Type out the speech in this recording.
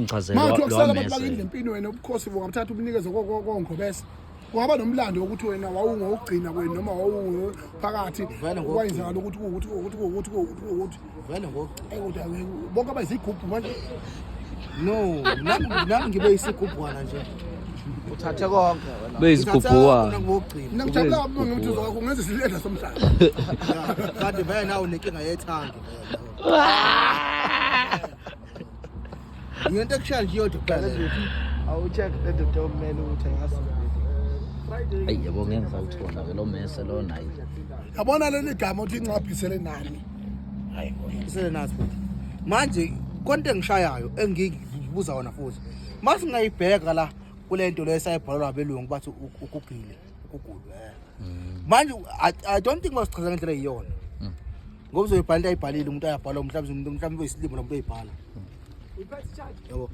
Ngichazela Mawuthi wakusala abantu lwamese. bakini lempini, wena ubukhosi bungamthatha ubunikeze kongobese. Kungaba nomlando wokuthi wena wawungowugcina kwenu noma wawungophakathi. Vele ngokugcina. Kwayenzakala ukuthi kuwukuthi kuwukuthi kuwukuthi kuwukuthi kuwukuthi. Vele ngokugcina. Eh, kodwa bonke abayizigubhu manje. No, nami ngibe isigubhwana nje. Uthathe konke wena. Beyizigubhuwana. Ngokugcina. Mina ngijabula kabi ngomthuzo wakho, ngenza isilenda somhlaba. Kanti vele nawe unenkinga yethangi. Ngento ekushaya nje iyodwa kuphela. Awucheck le ndoda yomele ukuthi ayasi. Ayi yabo, ngeke ngisawuthola ke lo mese lona, ayi. Yabona leli gama uthi incwabhisele nani. Isele nathi futhi. Manje konke engishayayo engibuza wona futhi. Masingayibheka la kule nto le esayibhalwa abelungu, bathi ugugile, ugugulwe. Manje I don't think basichaza ngendlela eyiyona. Ngoba uzoyibhala into ayibhalile umuntu, ayabhala mhlawumbe umuntu, mhlawumbe uyisilimo nomuntu oyibhala. Yabo.